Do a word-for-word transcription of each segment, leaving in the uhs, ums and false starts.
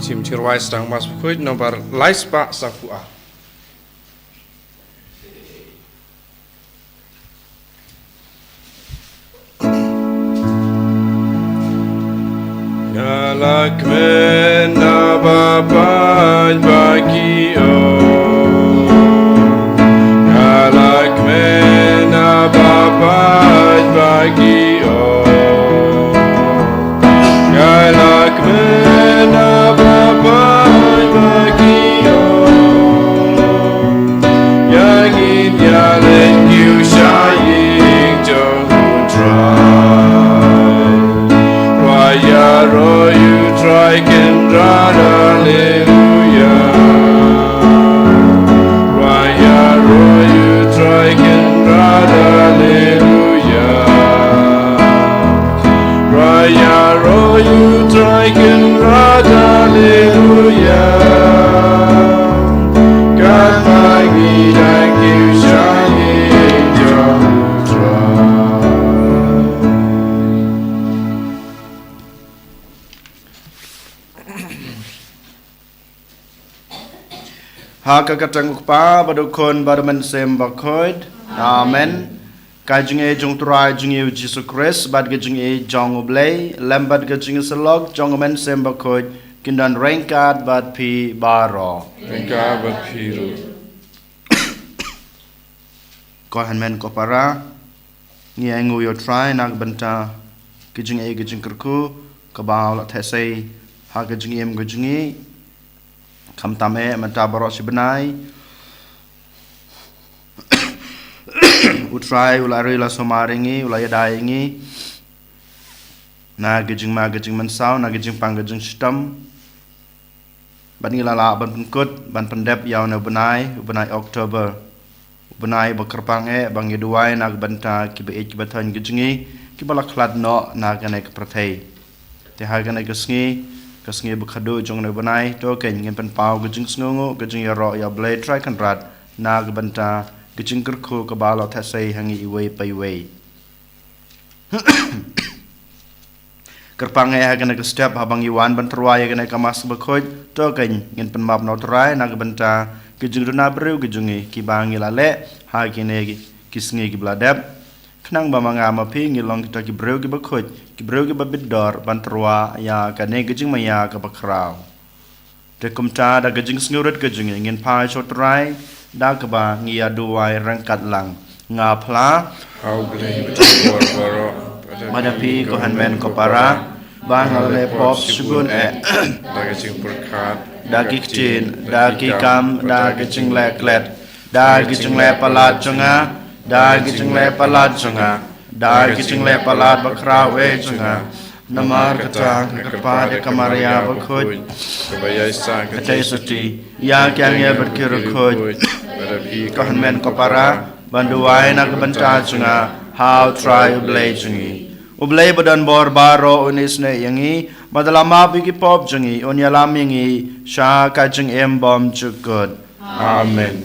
Tim Chirwai Stang Mas Bakhuid, nombar lai spah saw phew ar. Nga la kmen na ba pait ba ki ong. Nga la kmen na ba pait ba ki ong. Nga la kmen na ba pait ba ki ong. Ïa ngin ïa leit kiew sha ïing jong U Trai. Rwai ïaroh ïa U Trai Kynrad, Haleluya. Rwai ïaroh ïa U Trai Kynrad, Haleluya. Rwai ïaroh ïa U Trai Kynrad, Haleluya. Katba ngi dang kiew sha ïing jong U Trai. Ha ka kyrteng U Kpa bad U Khun bad U Mynsiem Bakhuid. Amen. Ka jingïeit jong U Trai jong ngi U Jisu Khrist bad ka jingïeit jong U Blei lem bad ka jingïasyllok jong U Mynsiem Bakhuid kin don ryngkat bad phi baroh. Ryngkat bad phi ruh. Ko hynmen ko para, ngi ainguh ïa U Trai na ka bynta ka jingïeit ka jingkyrkhu kaba u la theh sei ha ka jingim ka jong ngi. Khamtam eh mynta baroh shi bnai U Trai u la ri la sumar ïa ngi, u la ïada ïa ngi na ka jingma ka jingmynsaw, na ka jingpang ka jingshitom. Bad ngi la lah ban pynkut ban pyndep ïa une u bnai, u bnai October, u bnai ba kyrpang eh ba ngi duwai na ka bynta kiba ïeit kiba thoiñ ka jong ngi, kiba la khlad noh na kane ka pyrthei. Te ha kane ka sngi, ka sngi ba khadduh jong une u bnai, to keiñ ngin pynpaw ka jingsngewnguh, ka jingïaroh ïa U Blei Trai Kynrad na ka bynta ka jingkyrkhu kaba la theh sei ha ngi iwei pa iwei. Kyrpang eh ha kane ka step haba ngi wan ban tyrwa ïa kane ka Mass bakhuid, to keiñ ngin pynmap na U Trai na ka bynta ki jingduna briew ki jong ngi kiba ngi la leh ha kine ki sngi kiba la dep. Khnang ba ma nga ma phi ngi long kita ki briew kiba khuid, ki briew kiba bit dor ban tyrwa ïa kane ka jingmaïa kaba khraw. Te kumta da ka jingsngewrit ka jong ngi ngin phai sha U Trai da kaba ngi ïa duwai ryngkat lang. Nga phla, ha U Blei Uba Bor baroh, bad ha phi ko hynmen ko para, ba nga la leh pop shibun eh, da ka jingpyrkhat, da ki ktien, da ki kam, da ka jingleh klet, da ka jingleh palat jong nga, da ka jingleh palat jong nga, da ka jingleh palat bakhraw eh jong nga. Namar kata nga kyrpad ïa ka Maria bakhuid, kaba ïaisah ka jingsuti ïa ki angel bad ki riewkhuid, bad ïa phi ko hynmen ko para, ban duwai na ka bynta jong nga ha U Trai U Blei jong ngi. U Blei ba don bor baroh un isynei ïa ngi, bad da la map ïa ki pop jong ngi un ïalam ïa ngi sha ka jingim bymjukut. Amen.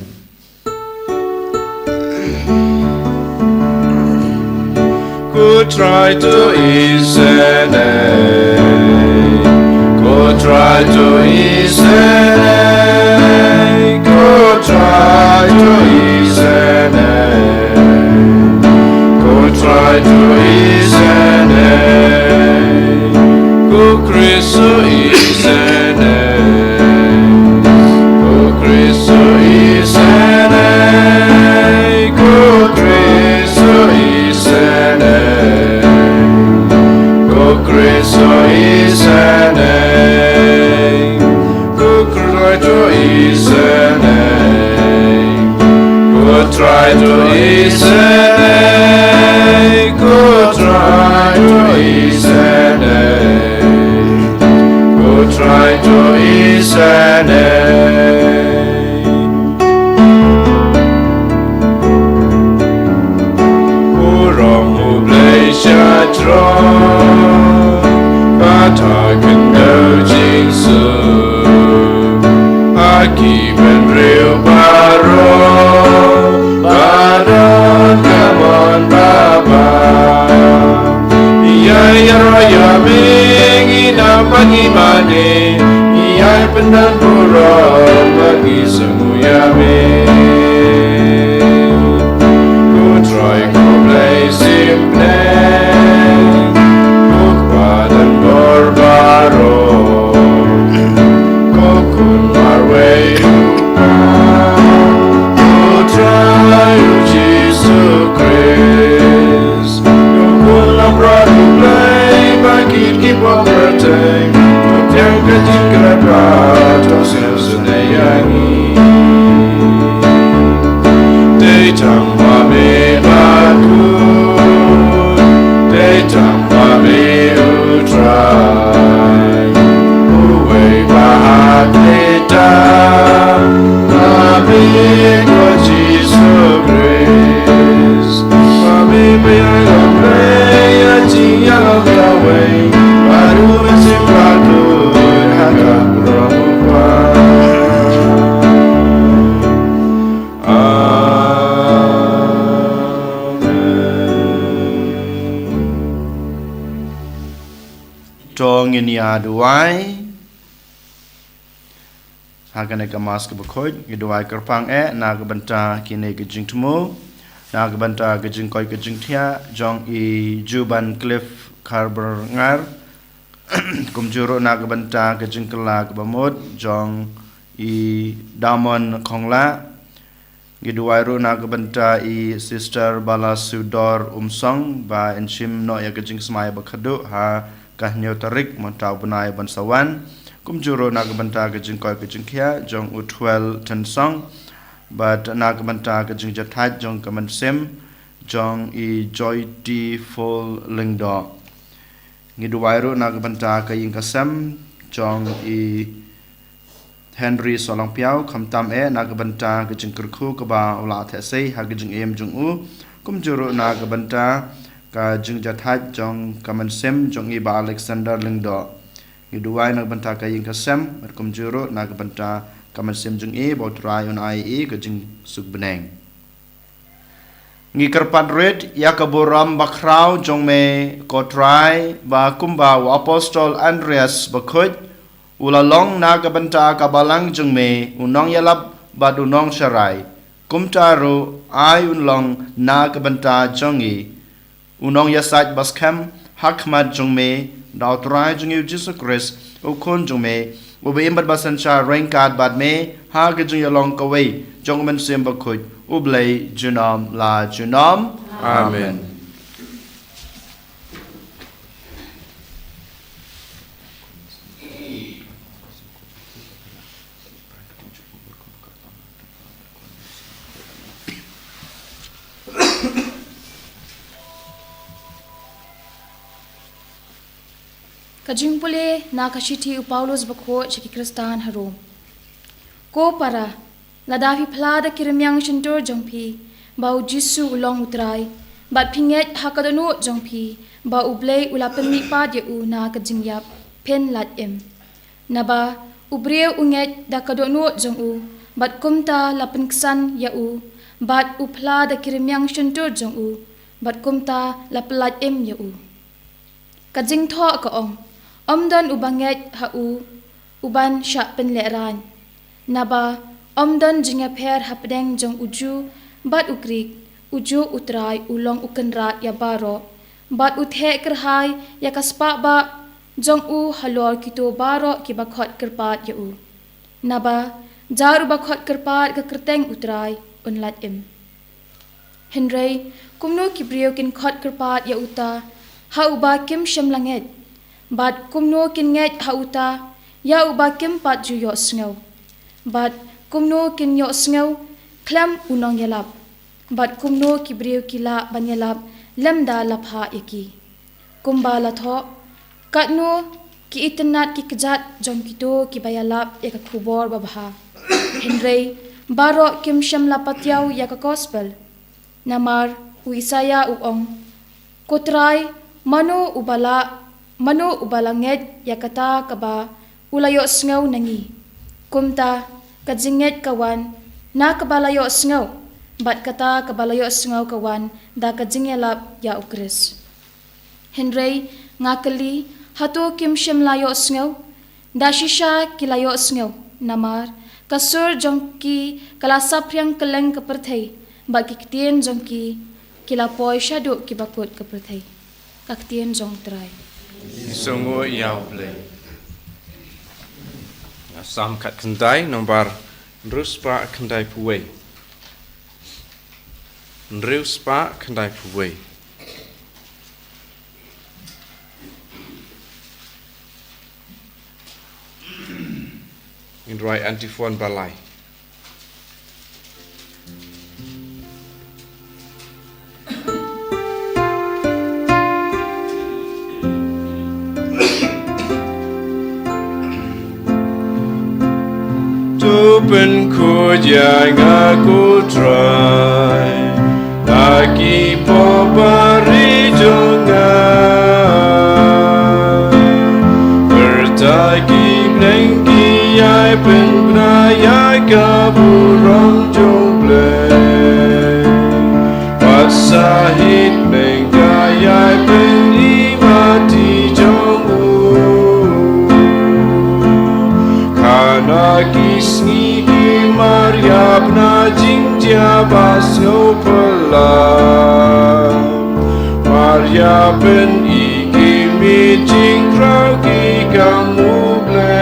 Ko Trai to isynei, ko Trai to isynei, ko Trai to isynei, ko Trai to isynei, ko Khrist to isynei. Ko Khrist to isynei, ko Khrist to isynei, ko Khrist to isynei, ko Trai to isynei, ko Trai to isynei, ko Trai to isynei. Ko Trai to isynei. Burom U Blei sha jrong, bad ha khyndew jingsuk, ha ki bynriew baroh, bad ha ka mon babha. Ïa ïaroh ïa me ngi nang bad ngi mane, ïa Pynban burom ba ki sngewthuh ïa me. Ko Trai ko Blei symblew, ko Kpa don bor baroh, ko Khun marwei u Kpa, ko Trai u Jisu Khrist. Ko Khun lapbor u Blei ba kit ki pop kyrteng, ko Trai ka jingkyrkhu ba to sngewsynei ïa ngi. Dei tang ba me ba kut, dei tang ba me u Trai, uwei ba ha dei tang ba me ko Jisu Khrist. Ba me ba ïalap ïa jingïalap kawei, ba u mynsiem bakhuid ha ka burom u Kpa. Amen. To ngin ïa duwai. Ha kane ka Mass kaba khuid, ngi duwai kyrpang eh na ka bynta kine ki jingthmu, na ka bynta ka jingkoit ka jingthiah jong i Juban Cliff Kharbarngar, kumjuh ruh na ka bynta ka jingkylla kaba mut jong i Damon Khongla. Ngi duwai ruh na ka bynta i Sister Balasudor Umsong ba yn shim noh ïa ka jingsmai ba khadduh ha ka hynñiew tarik mynta u bnai ban sa wan. Kumjuh ruh na ka bynta ka jingkoit ka jingthiah jong u Twel Tynsong, bad na ka bynta ka jingjahthait jong ka mynsiem jong i Joytiful Lyngdoh. Ngi duwai ruh na ka bynta ka ïing ka sem jong i Henry Solangpiaw, khamtam eh na ka bynta ka jingkyrkhu kaba u la theh sei ha ka jingim jong u, kumjuh ruh na ka bynta ka jingjahthait jong ka mynsiem jong i Bah Alexander Lyngdoh. Ngi duwai na ka bynta ka ïing ka sem, bad kumjuh ruh na ka bynta ka mynsiem jong i, ba u Trai un ai i ka jingsuk bneng. Ngi kyrpad rit ïa ka burom bakhraw jong me, ko Trai, ba kumba u Apostol Andreas bakhuid u la long na ka bynta ka balang jong me u nongïalap bad u nongsharai, kumta ruh ai un long na ka bynta jong ngi u nongïasaid baskhem ha khmat jong me, da u Trai jong ngi u Jisu Khrist, u Khun jong me, uba im bad ba synshar ryngkat bad me ha ka jingïalong kawei jong u Mynsiem Bakhuid, U Blei junom la junom. Amen. Amen. Ka jingpule na ka shithi u Paulus bakhuid sha ki Khristan ha Rom. Ko para, lada phi phla da ki rmiang shyntur jong phi ba u Jisu u long u Trai, bad phi ngeit ha ka dohnud jong phi ba U Blei u la pynmihpat ïa u na ka jingïap, phin lait im. Naba u briew u ngeit da ka dohnud jong u, bad kumta la pynksan ïa u, bad u phla da ki rmiang shyntur jong u, bad kumta la pynlait im ïa u. Ka jingthoh ka ong, ym don uba ngeit ha u, u ban shah pynlehraiñ. Naba ym don jingïapher hapdeng jong u Jiw bad u Grik, u Jiw u Trai u long u kynrad ïa baroh, bad u theh kyrhai ïa ka spah bah jong u halor kito baroh kiba khot kyrpad ïa u. Naba jar uba khot kyrpad ka kyrteng u Trai un lait im. Hynrei kumno ki briew kin khot kyrpad ïa uta ha uba kim shym la ngeit? Bad kumno kin ngeit ha uta ïa uba kim pat ju ïohsngew? Bad kumno kin ïohsngew khlem u nongïalap? Bad kumno ki briew ki lah ban ïalap lymda la phah ïa ki? Kumba la thoh, katno ki itynnad ki kjat jong kito kiba ïalap ïa ka khubor babha, hynrei baroh kim shym la patiaw ïa ka gospel. Namar u Isaïah u ong, Ko Trai, mano uba la, mano uba la ngeit ïa kata kaba u la ïohsngew na ngi? Kumta ka jingngeit ka wan na kaba la ïohsngew, bad kata kaba la ïohsngew ka wan da ka jingïalap ïa u Khrist. Hynrei nga kylli, hato kim shym la ïohsngew? Da shisha ki la ïohsngew, namar ka sur jong ki ka la saphriang kylleng ka pyrthei, bad ki ktien jong ki ki la poi shaduh ki bakut ka pyrthei. Ka ktien jong Trai. Ngi sngew ïa U Blei. Psalm khatkhyndai, nombar hynriew spah khyndai phew wei. Hynriew spah khyndai phew wei. Ngin rwai antiphon ba lai. To pynkhuid ïa nga ko Trai, na ki pop bari jong nga. Pyrta ki bneng ki ïai pynbna ïa ka burom jong U Blei. Wat sa hi bneng ka ïai pyni ma ti jong u. Khana ki sngi ki mar ïap na jingjia ba sngewphylla. Mar ïa pyni ki miet jingkraw ki kam U Blei.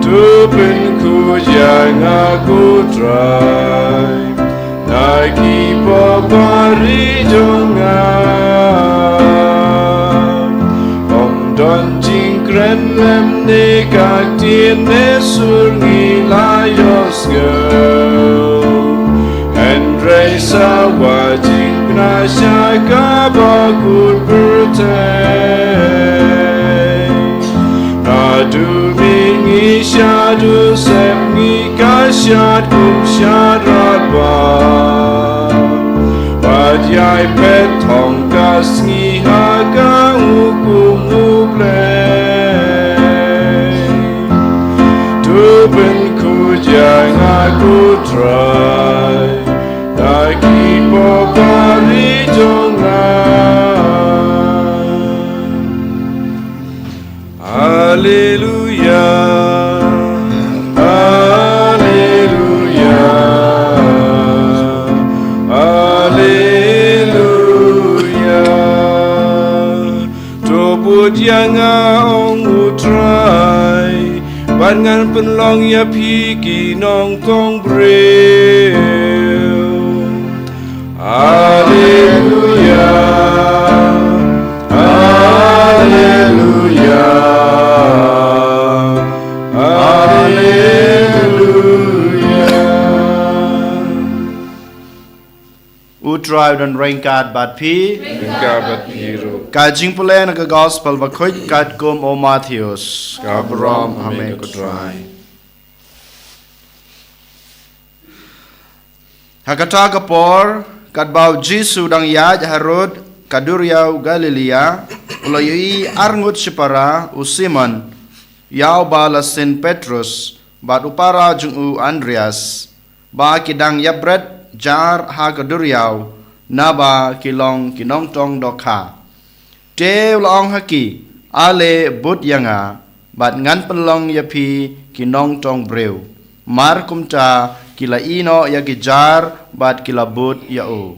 To pynkhuid ïa nga ko Trai, na ki pop bari jong nga. Ym don jingkren lem ne ka ktien ne sur, ngi la ïohsngew. Hynrei sa wad jingpynshai ka bakut pyrthei. Naduh miet ngi shad u sep, ngi ka shad kum shad radbah. Wat ïai phet thong ka sngi ha ka hukum U Blei. To pynkhuid ïa nga ko Trai, na ki pop bari jong nga. Alleluia, alleluia, alleluia. To bud ïa nga, ong U Trai, bad ngan pynlong ïa phi ki nongtong briew. Alleluia, alleluia, alleluia. U Trai u don ryngkat bad phi. Ryngkat bad phi ruh. Ka jingpule na ka Gospel Bakhuid katkum u Mathaios. Ka burom ha me ko Trai. Ha kata ka por, katba u Jisu u dang ïaid harud ka duriaw Galilea, u la ïohi arngut shipara, u Simon, ïa uba la syn Petrus, bad u para jong u Andreas, ba ki dang ïapbret jar ha ka duriaw, naba ki long ki nongtong dohkha. Te u la ong ha ki, ale bud ïa nga, bad ngan pynlong ïa phi ki nongtong briew. Mar kumta ki la ïeh noh ïa ki jar, bad ki la bud ïa u.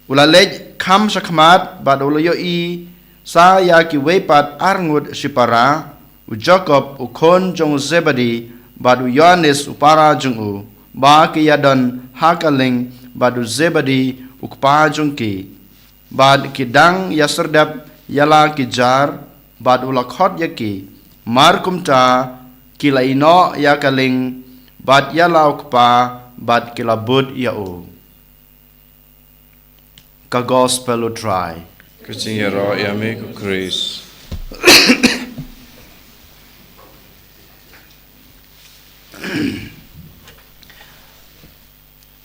U la leit kham shakhmat, bad u la ïohi sa ïa kiwei pat arngut shipara, u Jakob u khun jong u Zebedi, bad u Ïoannis u para jong u, ba ki ïadon ha ka lieng bad u Zebedi u kpa jong ki. Bad ki dang ïasyrdep ïa la ki jar, bad u la khot ïa ki. Mar kumta ki la ïeh noh ïa ka lieng, bad ïa la u kpa, bad ki la bud ïa u. Ka Gospel u Trai. Ka jingïaroh ïa me ko Khrist.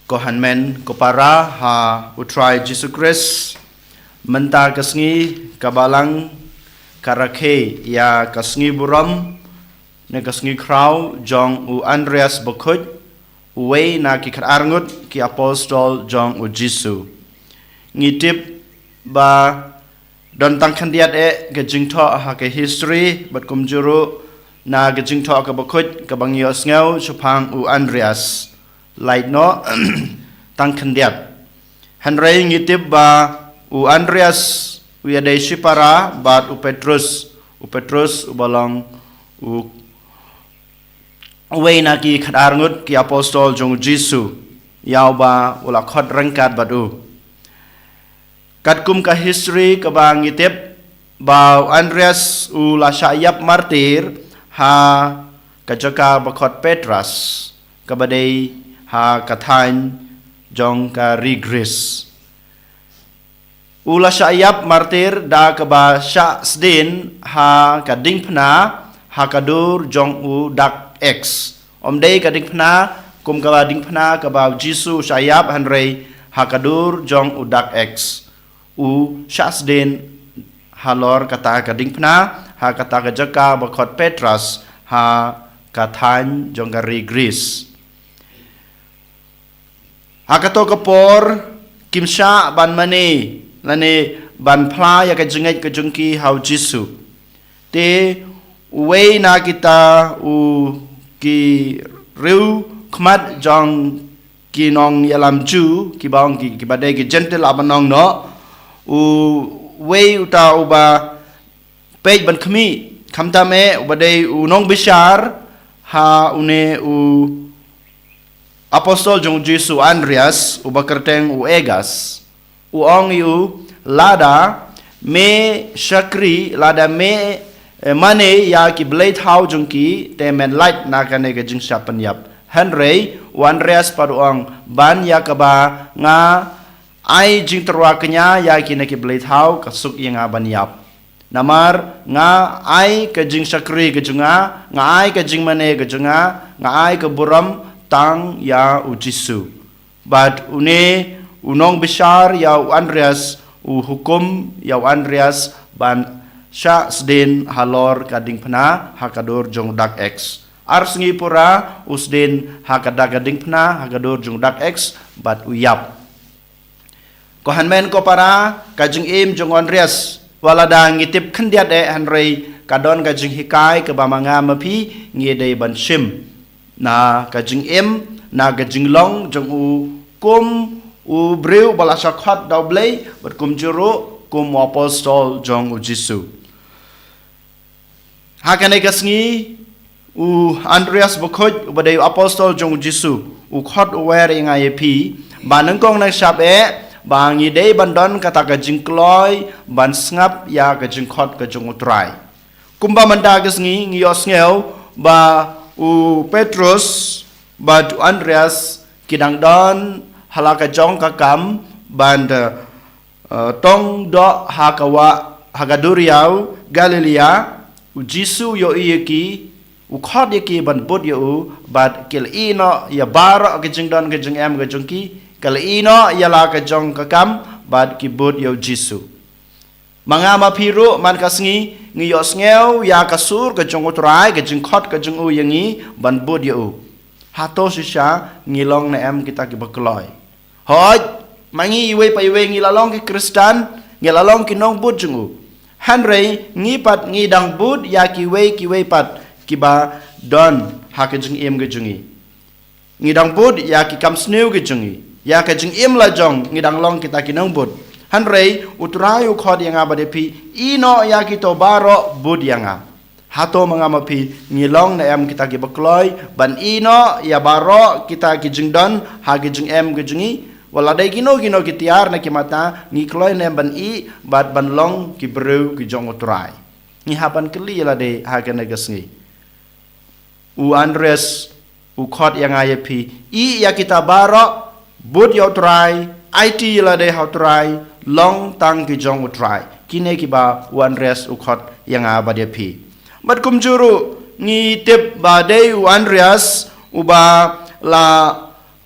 Ko hynmen ko para ha u Trai Jisu Khrist, mynta ka sngi ka Balang ka rakhe ïa ka sngi burom, ne ka sngi khraw jong u Andreas Bakhuid, uwei na ki khatar ngut ki apostol jong u Jisu. Ngi tip ba Don tang khyndiat eh ka jingthoh ha ka history, bad kumjuh ruh na ka jingthoh kaba khuid kaba ngi ïohsngew shaphang u Andreas. Lait noh tang khyndiat. Hynrei ngi tip ba u Andreas u ïadei shipara bad u Petrus, u Petrus uba long u uwei na ki khatar ngut ki apostol jong u Jisu, ïa uba u la khot ryngkat bad u. Katkum ka history kaba ngi tip ba u Andreas u la shah ïap martir ha ka jaka ba khot Petras, kaba dei ha ka thaiñ jong ka ri Greece. U la shah ïap martir da kaba shah sdien ha ka diengphna ha ka dur jong u dak X. Ym dei ka diengphna kum kaba diengphna kaba u Jisu u shah ïap, hynrei ha ka dur jong u dak X. U shah sdien halor kata ka diengphna ha kata ka jaka ba khot Petras ha ka thaiñ jong ka ri Greece. Ha kato ka por kim shah ban mane lane ban phla ïa ka jingngeit ka jong ki ha u Jisu. Te uwei na kita u ki riewkhmat jong ki nongïalam Jiw, kiba ong ki, kiba dei ki Jentil, haba ong noh, uwei uta uba peit ban khmih, khamtam eh uba dei u nongbishar ha une u apostol jong u Jisu, Andreas, uba kyrteng u Aegas. U ong ïa u, lada me shakri, lada me, eh, mane ïa ki blei thaw jong ki, te men lait na kane ka jingshah pynïap. Hynrei u Andreas pat u ong, ban ïa kaba nga ai jingtyrwa kñia ïa kine ki blei thaw, ka suk ïa nga ban ïap. Namar nga ai ka jingshakri ka jong nga, nga ai ka jingmane ka jong nga, nga ai ka burom tang ïa u Jisu. Bad une u nongbishar ïa u Andreas, u hukum ïa u Andreas ban shah sdien halor ka diengphna ha ka dur jong u dak X. Ar sngi pura u sdien ha kata ka diengphna ha ka dur jong u dak X bad u ïap. Ko hynmen ko para, ka jingim jong u Andreas, wat lada ngi tip khyndiat eh, hynrei ka don ka jinghikai kaba ma nga ma phi ngi dei ban shim na ka jingim, na ka jinglong jong u kum u briew ba la shah khot da u Blei, bad kumjuh ruh kum u apostol jong u Jisu. Ha kane ka sngi, u Andreas bakhuid, uba dei u apostol jong u Jisu, u khot u wer ïa nga ïa phi ba nyngkong nyngshap eh ba ngi dei ban don kata ka jingkloi ban sngap ïa ka jingkhot ka jong u Trai. Kumba mynta ka sngi ngi ïohsngew ba u Petrus bad u Andreas ki dang don ha la ka jong ka kam ban, eh, tong doh ha ka wah, ha ka duriaw Galilea. U Jisu u ïohi ïa ki, u khot ïa ki ban bud ïa u, bad ki la ïehnoh ïa baroh ka jingdon ka jingem ka jong ki, ki la ïehnoh ïa la ka jong ka kam, bad ki bud ïa u Jisu. Ma nga ma phi ruh man ka sngi ngi ïohsngew ïa ka sur ka jong u Trai, ka jingkhot ka jong u ïa ngi ban bud ïa u. Hato shisha ngi long ne em kita kiba kloi? Hooid, ma ngi iwei pa iwei ngi la long ki Khristan, ngi la long ki nongbud jong u. Hynrei ngi pat ngi dang bud ïa kiwei kiwei pat kiba don ha ka jingim ka jong ngi. Ngi dang bud ïa ki kam sniew ki jong ngi, ïa ka jingim la jong, ngi dang long kita ki nongbud. Hynrei u Trai u khot ïa nga bad ïa phi, ïehnoh ïa kito baroh, bud ïa nga. Hato ma nga ma phi ngi long ne em kita kiba kloi ban ïehnoh ïa baroh kita ki jingdon ha ki jingem ki jong ngi? Wat la dei kino kino ki tiar na ki mata, ngi kloi ne em ban ïeh bad ban long ki briew ki jong u Trai? Ngi hap ban kylli ïa lade ha kane ka sngi. U Andreas u khot ïa nga ïa phi, ïeh ïa kita baroh, bud ïa u Trai, aiti ïa lade ha u Trai, long tang ki jong u Trai. Kine kiba u Andreas u khot ïa nga bad ïa phi. Bad kumjuh ruh ngi tip ba dei u Andreas uba la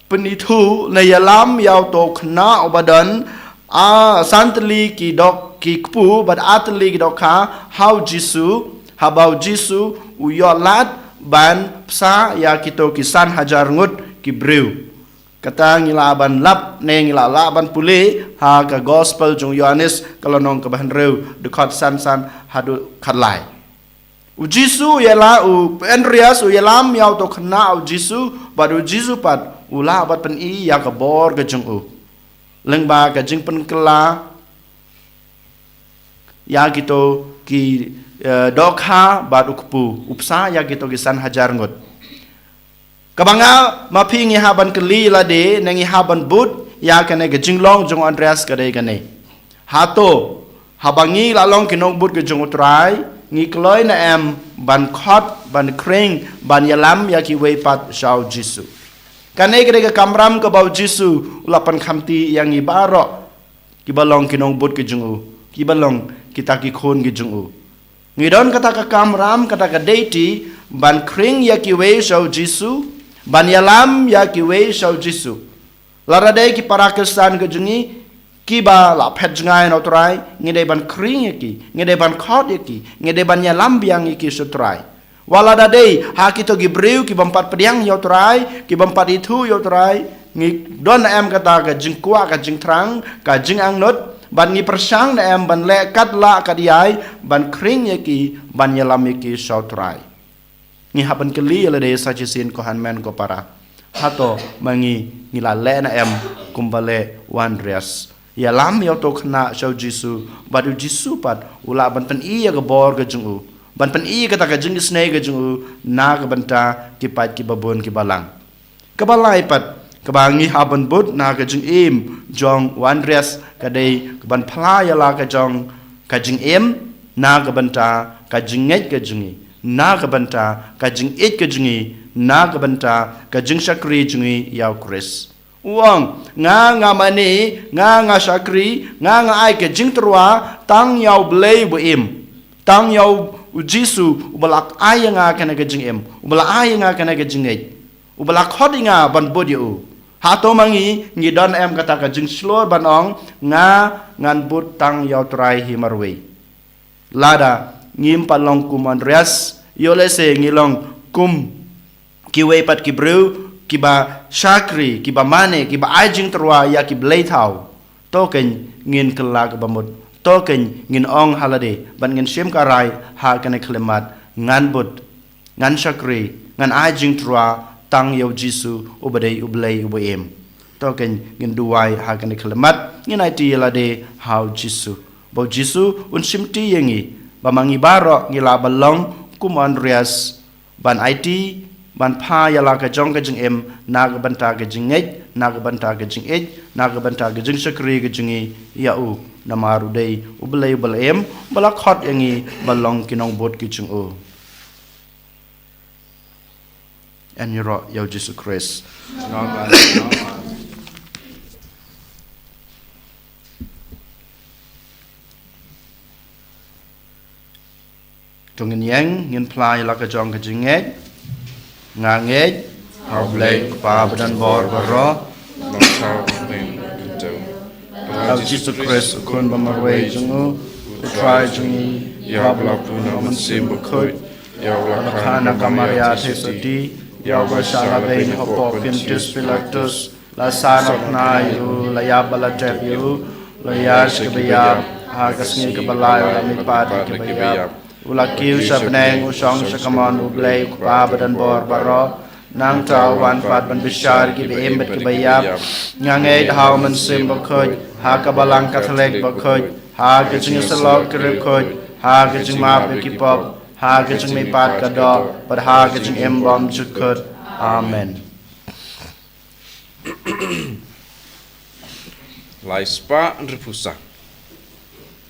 pynithuh ne ïalam ïa uto u khynnah uba don, ah, san tylli ki dok ki kpu bad ar tylli ki dohkha ha u Jisu, haba u Jisu u ïoh lad ban bsa ïa kito ki san hajar ngut ki briew. Kata ngi lah ban lap ne ngi lah lah ban pule ha ka gospel jong u Ïoannis ka lynnong kaba hynriew, dkhot san san haduh khatlai. U Jisu u ïalam, u Andreas u ïalam ïa uto u khynnah u Jisu, bad u Jisu pat u lah ban pyni ïa ka bor ka jong u. Lyngba ka jingpynkylla ïa kito ki, eh, dohkha bad u kpu, u bsa ïa kito ki san hajar ngut. Kaba nga ma phi ngi hap ban kylli lade ne ngi hap ban bud ïa kane ka jinglong jong u Andreas ka dei kane. Hato haba ngi la long ki nongbud ka jong u Trai, ngi kloi ne em ban khot, ban khring, ban ïalam ïa kiwei pat sha u Jisu? Kane ka dei ka kamram kaba u Jisu u la pynkhamti ïa ngi baroh kiba long ki nongbud ka jong u, kiba long kita ki khun ka jong u. Ngi don kata ka kamram, kata ka duty ban khring ïa kiwei sha u Jisu, ban ïalam ïa kiwei sha u Jisu. Lada dei ki para Khristan ka jong ngi kiba la phet jngai na u Trai, ngi dei ban khring ïa ki, ngi dei ban khot ïa ki, ngi dei ban ïalam biang ïa ki sha u Trai. Wat lada dei ha kito ki briew ki bym pat pdiang ïa u Trai, ki bym pat ithuh ïa u Trai, ngi don ne em kata ka jingkwah, ka jingthrang, ka jingangnud, bad ngi pyrshang ne em ban leh katba lah katba ïai ban khring ïa ki, ban ïalam ïa ki sha u Trai? Ngi hap ban kylli ïa lade sa shisien, ko hynmen ko para. Hato ma ngi ngi la leh ne em kumba leh u Andreas, ïalam ïa uto u khynnah sha u Jisu, bad u Jisu pat u lah ban pyni ïa ka bor ka jong u, ban pyni ïa kata ka jingisynei ka jong u na ka bynta ki paid kiba bun kiba lang? Kaba lai pat kaba ngi hap ban bud na ka jingim jong u Andreas ka dei ka ban phla ïa la ka jong ka jingim na ka bynta ka jingngeit ka jong ngi, na ka bynta ka jingïeit ka jong ngi, na ka bynta ka jingshakri jong ngi ïa u Khrist. U ong, nga, nga mane, nga, nga shakri, nga, nga ai ka jingtyrwa tang ïa u Blei uba im, tang ïa u, u Jisu uba la ai ïa nga kane ka jingim, uba la ai ïa nga kane ka jingngeit, uba la khot ïa nga ban bud ïa u. Hato ma ngi ngi don em kata ka jingshlur ban ong, nga, ngan bud tang ïa u Trai hi marwei? Lada ngim pat long kum u Andreas, ïoh lehse ngi long kum kiwei pat ki briew kiba shakri, kiba mane, kiba ai jingtyrwa ïa ki blei thaw, to kein ngin kylla kaba mut, to kein ngin ong ha lade bad ngin shim ka rai ha kane ka khyllipmat, ngan bud, ngan shakri, ngan ai jingtyrwa tang ïa u Jisu uba dei u Blei uba im. To kein ngin duwai ha kane ka khyllipmat, ngin aiti ïa lade ha u Jisu, ba u Jisu un shimti ïa ngi, ba ma ngi baroh ngi lah ban long kum u Andreas, ban aiti, ban phla ïa la ka jong ka jingim na ka bynta ka jingngeit, na ka bynta ka jingïeit, na ka bynta ka jingshakri ka jong ngi ïa u, namar u dei u Blei uba la im, ba la khot ïa ngi ban long ki nongbud ki jong u. Yn ïaroh ïa u Jisu Khrist. To ngin ïeng, ngin phla ïa la ka jong ka jingngeit. Nga ngeit ha u Blei u Kpa badonbor baroh, ha u Jisu Khrist u Khun ba marwei jong u, u Trai jong ngi, ïa uba la pun ha u Mynsiem Bakhuid, ïa uba la kha na ka Maria Theisotti, ïa uba la shah labeiñ hapoh Pontius Pilatus, la sah na u khnai, la ïap bad la tep, la ïaid sha kaba ïap, ha ka sngi kaba lai u la mihpat na kiba ïap, u la kiew sha bneng, u shong sha kamon u Blei u Kpa badonbor baroh. Nangta u wan pat ban bishar ïa kiba im bad kiba ïap. Nga ngeit ha u Mynsiem Bakhuid, ha ka Balang Katholik bakhuid, ha ka jingïasyllok ki riewkhuid, ha ka jingmap ïa ki pop, ha ka jingmihpat ka doh, bad ha ka jingim bymjukut. Amen. Lai spah hynriewphew san.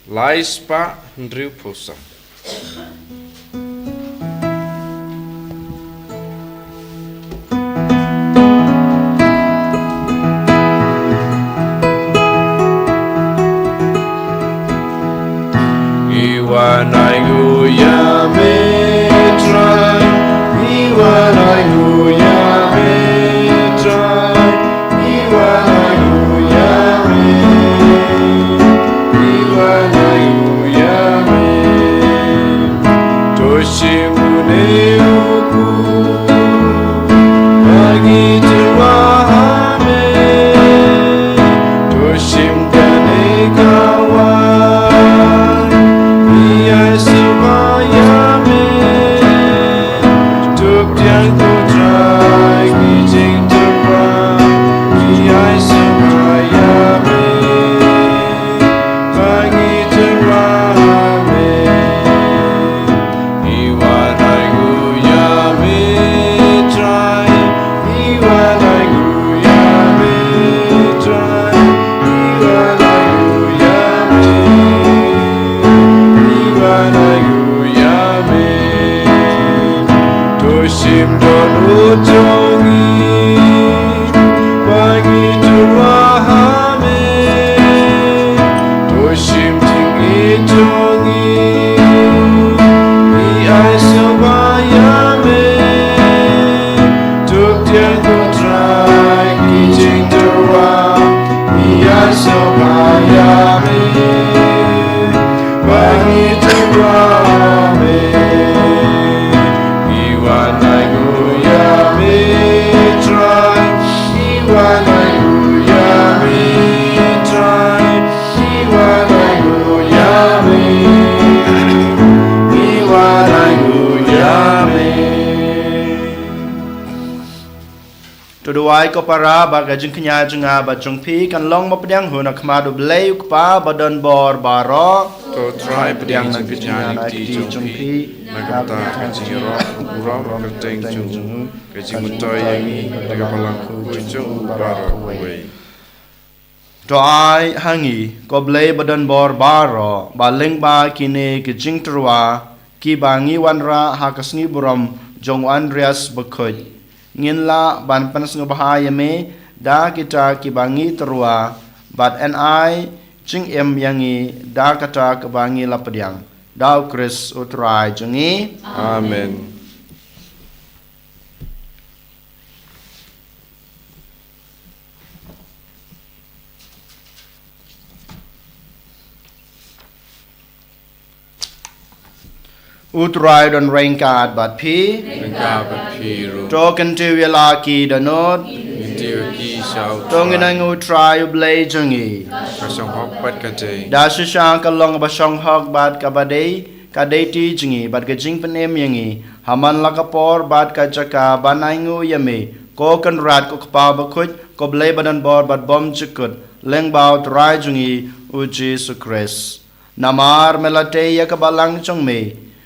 Lai spah hynriewphew san. Iwan ai nguya me Trai, iwan ai nguya me Trai, iwan ai nguya me, iwan ai nguya me. To shim une u kpu, agi tyrwa ha me. To duwai ko para ba ka jingkñia jong nga bad jong phi kan long ba pdiang hun ha khmat U Blei U Kpa ba don bor baroh. To Trai pdiang na ka jingkñia na ka jong phi, na ka bynta ka jingïaroh u briew kyrteng jong u, ka jingmyntoi ïa ngi da ka balang khuid jong u baroh kawei. To ai ha ngi ko Blei ba don bor baroh ba lyngba kine ki jingtyrwa kiba ngi wanrah ha ka sngi burom jong u Andreas Bakhuid, ngin lah ban pynsngewbha ïa me da kita kiba ngi tyrwa, bad yn ai jingim ïa ngi da kata kaba ngi la pdiang, da U Khrist U Trai jong ngi. Amen. U Trai don ryngkat bad phi. Ryngkat bad phi ruh. To kyntiew ïa la ki dohnud. Kyntiew ïa ki sha U Trai. To ngin ai nguh U Trai U Blei jong ngi. Ka shong hok bad ka dei. Da shisha ka long ba shong hok bad kaba dei, ka dei ti jong ngi bad ka jingpynim ïa ngi ha man la ka por bad ka jaka ban ai nguh ïa me, ko Kynrad ko Kpa Bakhuid, ko Blei ba don bor bad bymjukut, lyngba U Trai jong ngi U Jisu Khrist. Namar me la tei ïa ka balang jong me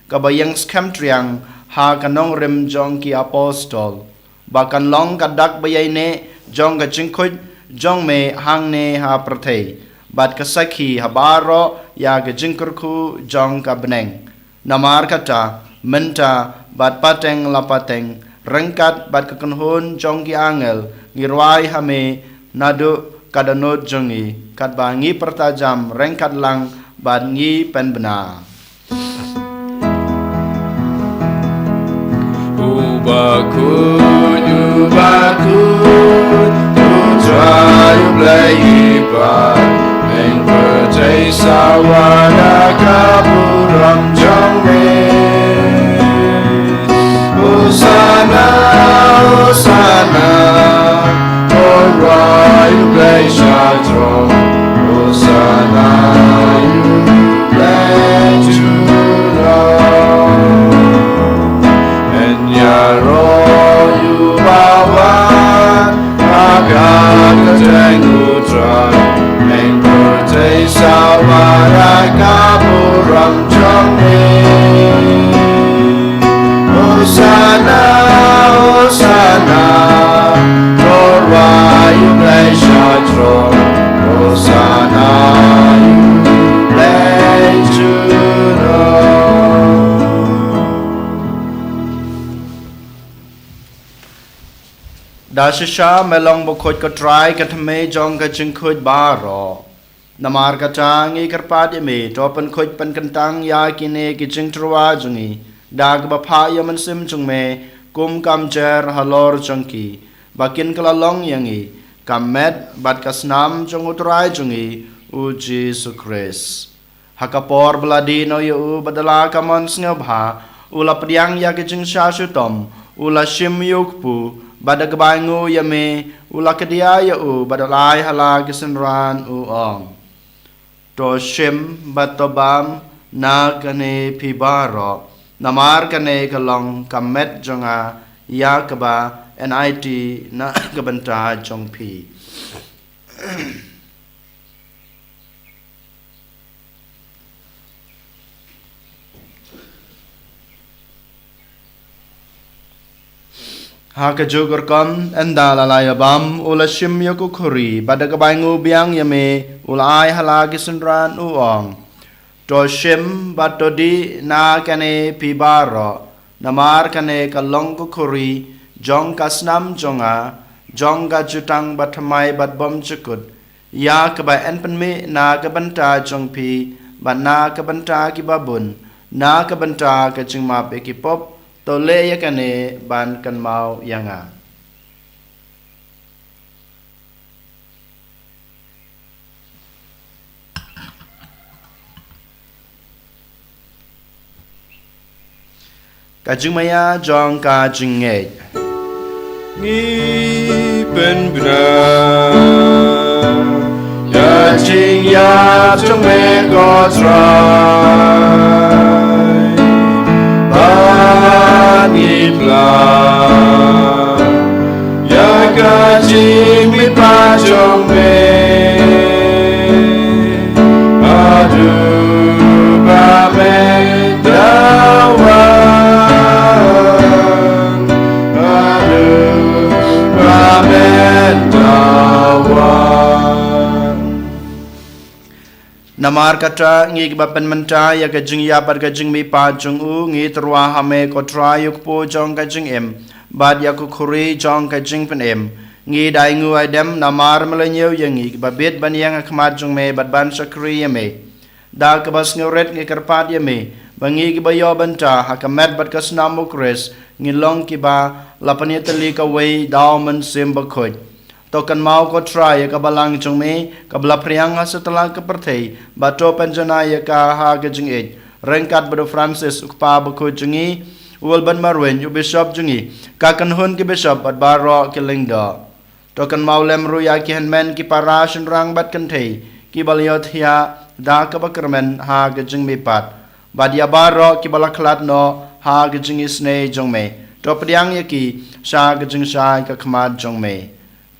kaba ïeng skhem triang ha ka nongrim jong ki apostol, ba kan long ka dak ba ïaineh jong ka jingkhuid jong me hangne ha pyrthei, bad ka sakhi ha baroh ïa ka jingkyrkhu jong ka bneng. Namar kata, mynta bad pateng la pateng, ryngkat bad ka kynhun jong ki angel, ngi rwai ha me naduh ka dohnud jong ngi, katba ngi pyrta jam ryngkat lang bad ngi pynbna. U Bakhuid, U Bakhuid, U Trai U Blei Kpa, Myngpyrthei sawa da ka burom jong me. Hosana, Hosana, to rwai U Blei sha jrong. Hosana ïa U Blei jong ngi. Yn ïaroh ïa uba wan ha ka kyrteng U Trai. Myngpyrthei sawa da ka burom jong me. Hosana, Hosana, to rwai U Blei sha jrong. Hosana ïa U Blei jong ngi. Da shisha me long bakhuid ko Trai, ka thymmei jong ka jingkhuid baroh. Namar kata ngi kyrpad ïa me, to pynkhuid pynkyntang ïa kine ki jingtyrwa jong ngi da kaba phah ïa u Mynsiem jong me kum ka mjer halor jong ki, ba kin kylla long ïa ngi ka met bad ka snam jong U Trai jong ngi U Jisu Khrist. Ha ka por ba la dih noh ïa u bad da la ka mon sngewbha, u la pdiang ïa ka jingshah shitom, u la shim ïa u kpu, bad da kaba ainguh ïa me, u la kdiah ïa u bad u la ai ha la ki synran, u ong: To shim bad to bam na kane phi baroh, namar kane ka long ka met jong nga ïa kaba yn aiti na ka bynta jong phi. Ha kajuh ka rukom, ynda la ïa bam, u la shim ïa ka khuri, bad da kaba ainguh biang ïa me, u la ai ha la ki synran, u ong: To shim bad to dih na kane phi baroh, namar kane ka long ka khuri jong ka snam jong nga, jong ka jutang bathymmai bad bymjukut, ïa kaba yn pynmih na ka bynta jong phi bad na ka bynta kiba bun, na ka bynta ka jingmap ïa ki pop. To leh ïa kane ban kynmaw ïa nga. Ka jingmaïa jong ka jingngeit. Ngi pynbna ïa jingïap jong me ko Trai. Ba ngi pla ïa ka jingmihpat jong me. Haduh ba men da wan. Haduh ba men da wan. Namar kata ngi kiba pynmynta ïa ka jingïap bad ka jingmihpat jong u, ngi tyrwa ha me ko Trai, u kpu jong ka jingim bad ïa ka khuri jong ka jingpynim. Ngi da ainguh aidem namar me la ñiew ïa ngi kiba bit ban ïeng ha khmat jong me bad ban shakri ïa me. Da kaba sngewrit ngi kyrpad ïa me ba ngi kiba ïoh bynta ha ka met bad ka snam u Khrist, ngin long kiba la pynïatylli kawei da u Mynsiem Bakhuid. To kynmaw ko Trai ïa ka balang jong me kaba la phriang ha satlak ka pyrthei, bad to pynjanai ïa ka ha ka jingïeit, ryngkat bad u Francis u kpa bakhuid jong ngi, u Wilbert Marwein u bishop jong ngi, ka kynhun ki bishop bad baroh ki lyngdoh. To kynmaw lem ruh ïa ki hynmen, ki para, shynrang bad kynthei kiba la ïohthiah da kaba kyrmen ha ka jingmihpat, bad ïa baroh kiba la khlad noh ha ka jingisynei jong me. To pdiang ïa ki sha ka jingshai ka khmat jong me.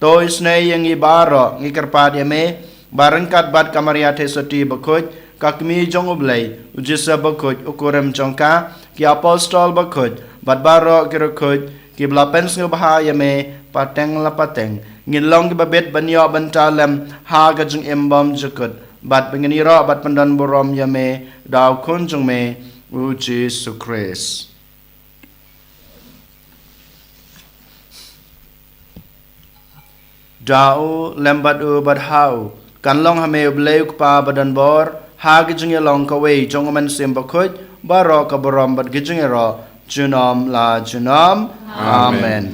To isynei ïa ngi baroh, ngi kyrpad ïa me ba ryngkat bad ka Maria Theisotti bakhuid, ka Kmie jong u Blei, u Joseph bakhuid u kurim jong ka, ki apostol bakhuid bad baroh ki riewkhuid kiba la pynsngewbha ïa me pateng la pateng, ngin long kiba bit ban ïoh bynta lem ha ka jingim bymjukut, bad ba ngin ïaroh bad pyndonburom ïa me da u Khun jong me u Jisu Khrist. Da u, lem bad u, bad ha u, kan long ha me u Blei u Kpa badonbor, ha ka jingïalong kawei jong u Mynsiem Bakhuid, baroh ka burom bad ka jingïaroh junom la junom. Amen. Amen.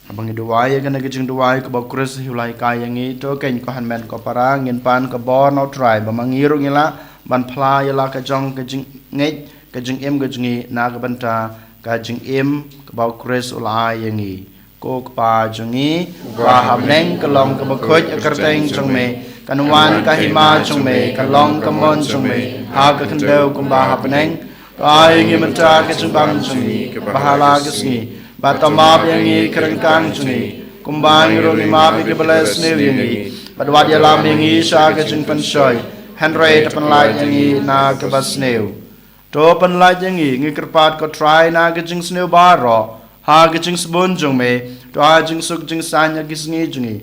Haba ngi duwai ïa kane ka jingduwai kaba u Khrist u la hikai ïa ngi, to keiñ ko hynmen ko para, ngin pan ka bor na u Trai ba ma ngi ruh ngi lah ban phla ïa la ka jong ka jingngeit, ka jingim ka jong ngi na ka bynta ka jingim kaba u Khrist u la ai ïa ngi. Ko Kpa jong ngi ba ha bneng, ka long kaba khuid ha ka kyrteng jong me, kan wan ka hima jong me, kan long ka mon jong me ha ka khyndew kumba ha bneng. To ai ngi mynta ka jingbam jong ngi kaba ha la ka sngi, bad to map ïa ngi ki ryngkang jong ngi, kumba ngi ruh ngi map ïa kiba leh sniew ïa ngi, bad wat ïalam ïa ngi sha ka jingpynshoi, hynrei to pynlait ïa ngi na kaba sniew. To pynlait ïa ngi, ngi kyrpad ko Trai, na ka jingsniew baroh ha ka jingsbun jong me, to ai jingsuk jingsaiñ ha ki sngi jong ngi,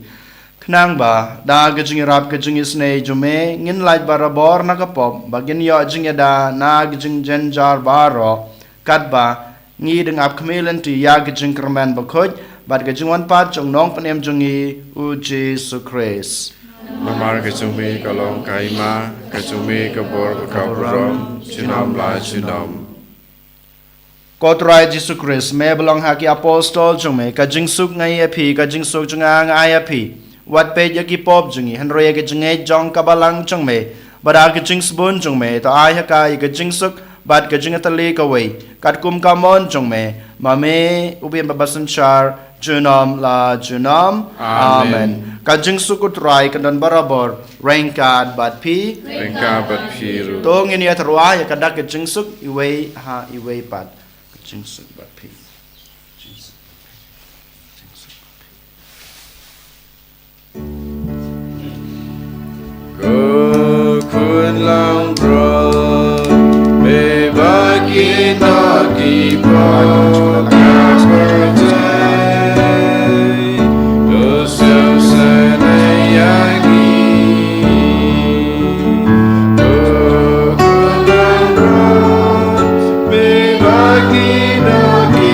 khnang ba da ka jingïarap ka jingisynei jong me ngin lait barabor na ka pop, ba ngin ïoh jingïada na ka jingjynjar baroh, katba ngi dang ap khmih lynti ïa ka jingkyrmen bakhuid bad ka jingwan pat jong u Nongpynim jong ngi u Jisu Khrist. Namar ka jong me ka long ka hima, ka jong me ka bor, ka burom junom la junom. Ko Trai Jisu Khrist, me ba la ong ha ki apostol jong me, ka jingsuk nga ai ïa phi, ka jingsuk jong nga nga ai ïa phi. Wat peit ïa ki pop jong ngi, hynrei ïa ka jingngeit jong ka balang jong me, bad da ka jingsbun jong me, to ai ha ka ïa ka jingsuk bad ka jingïatylli kawei, katkum ka mon jong me, ma me u Blei ba basynshar junom la junom. Amen. Amen. Ka jingsuk u Trai kan don barabor ryngkat bad phi. Ryngkat bad phi ruh. To ngin ïatyrwa ïa ka dak ka jingsuk iwei ha iwei pat. Ka jingsuk bad phi. Jingsuk bad phi. Jingsuk bad phi. Ko Khun langbrot, me ba ki noh ki pop ka pyrthei, to sngewsynei ïa ngi. Ko Khun langbrot, me ba ki noh ki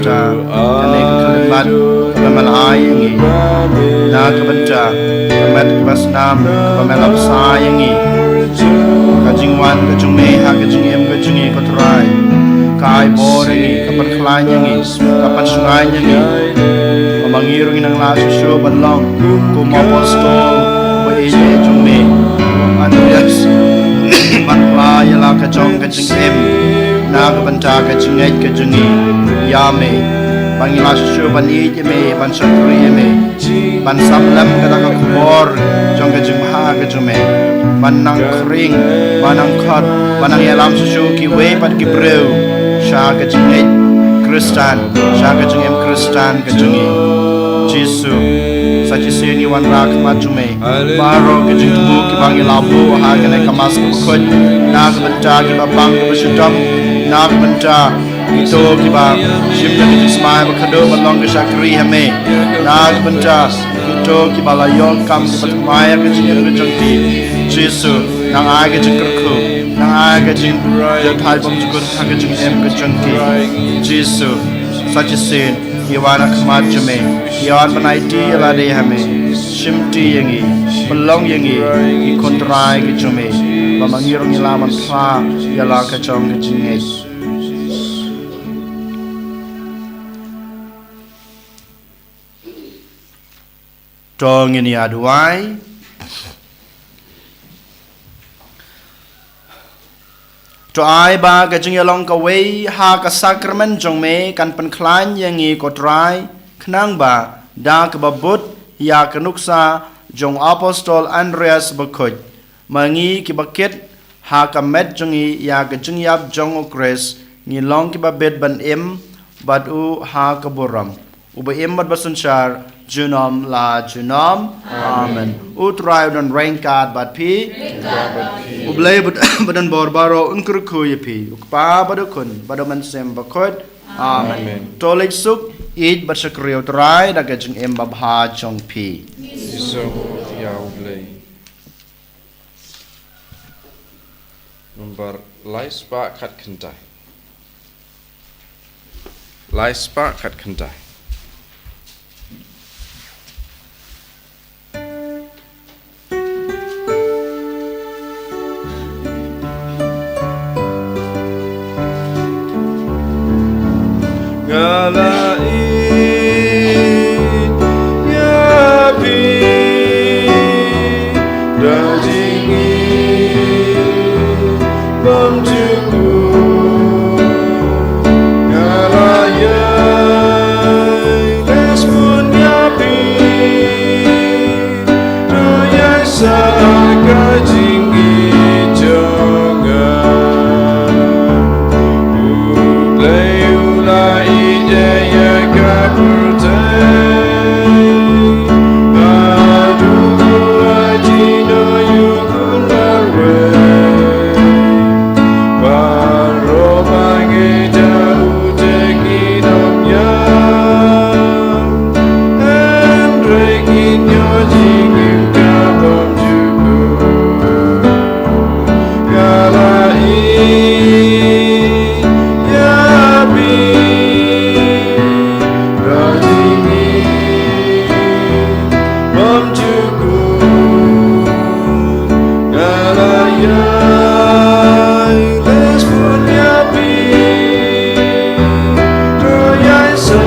Kane ka khyllipmat kaba me la ai ïa ngi na ka bynta ka met kaba snam kaba me la bsa ïa ngi. Ka jingwan ka jong me ha ka jingim ka jong ngi, ko Trai, ka ai bor ïa ngi, ka pynkhlaiñ ïa ngi, ka pynshngaiñ ïa ngi. Ba ma ngi ruh ngi nang lah shuh shuh ban long kum u apostol ba ïeit jong me, Andreas, ban phla ïa la ka jong ka jingim na ka bynta ka jingngeit ka jong ngi ïa me. Ba ngi lah shuh shuh ban ïeit ïa me, ban shakri ïa me, ban sam lem ka da ka khubor jong ka jingbha ka jong me, ban nang khring, ban nang khot, ban nang ïalam shuh shuh kiwei pat ki briew sha ka jingngeit Khristan, sha ka jingim Khristan ka jong ngi. Jisu, sa shisien ngi wanrah ha khmat jong me baroh ki jingthmu kiba ngi la buh ha kane ka Mass kaba khuid, na ka bynta kiba pang kiba shitom, na ka bynta kito kiba shim ïa ka jingsmai ba khadduh ban long ka shakri ha me, na ka bynta kito kiba la ïoh kam kiba thymmai ha ka jingim ka jong ki. Jisu, nang ai ka jingkyrkhu, nang ai ka jingïathait bymjukut ha ka jingim ka jong ki. Jisu, sa shisien ngi wan ha khmat jong me, ngi wan ban aiti ïa lade ha me. Shimti ïa ngi, pynlong ïa ngi ki khun trai ki jong me, ba ma ngi ruh ngi lah ban phla ïa la ka jong ka jingngeit. To ngin ïa duwai. To ai ba ka jingïalong kawei ha ka sakramen jong me kan pynkhlaiñ ïa ngi, ko Trai, khnang ba da kaba bud ïa ka nuksa jong u apostol Andreas bakhuid, ma ngi kiba kit ha ka met jong ngi ïa ka jingïap jong u Khrist, ngi long kiba bit ban im bad u ha ka burom, uba im bad basynshar junom la junom. Amen. U Trai u don ryngkat bad phi. U Blei bad bad don bor baroh un kyrkhu ïa phi, u Kpa bad u Khun bad u Mynsiem Bakhuid. Amen. To leit suk, ïeit bad shakri ïa u Trai da ka jingim babha jong phi. Ïa u Blei. Nombar lai spah khat khyndai. Lai spah khat khyndai. Nga la ïeit ïa phi da jingim bymjukut. Nga la ïai leh sbun ïa phi. To ïai sa ka jingïeit jong nga. U Blei u la ïeit ïa ka pyrthei. Haduh u la jino ïa u Khun marwei. Baroh ba ngeit ïa u te kin ym ïap. Hynrei kin ïoh jingim ka bymjukut. Nga la ïeit ïa phi da jingim bymjukut. Nga la ïai leh sbun ïa phi. To ïai sa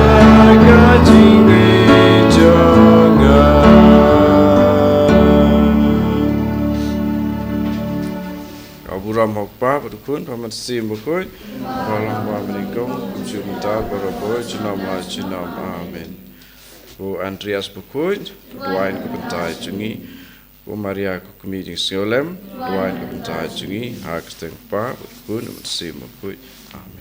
ka jingïeit jong nga. Ka burom ha u Kpa bad u Khun bad u Mynsiem Bakhuid. Ba long ba mynnyngkong, kumjuh mynta, baroh por, junom la junom. Amen. U Andreas bakhuid, u duwai na ka bynta jong ngi. U Maria ka kmie jingsngewlem, u duwai na ka bynta jong ngi. Ha ka kyrteng u Kpa bad u Khun bad u Mynsiem Bakhuid. Amen.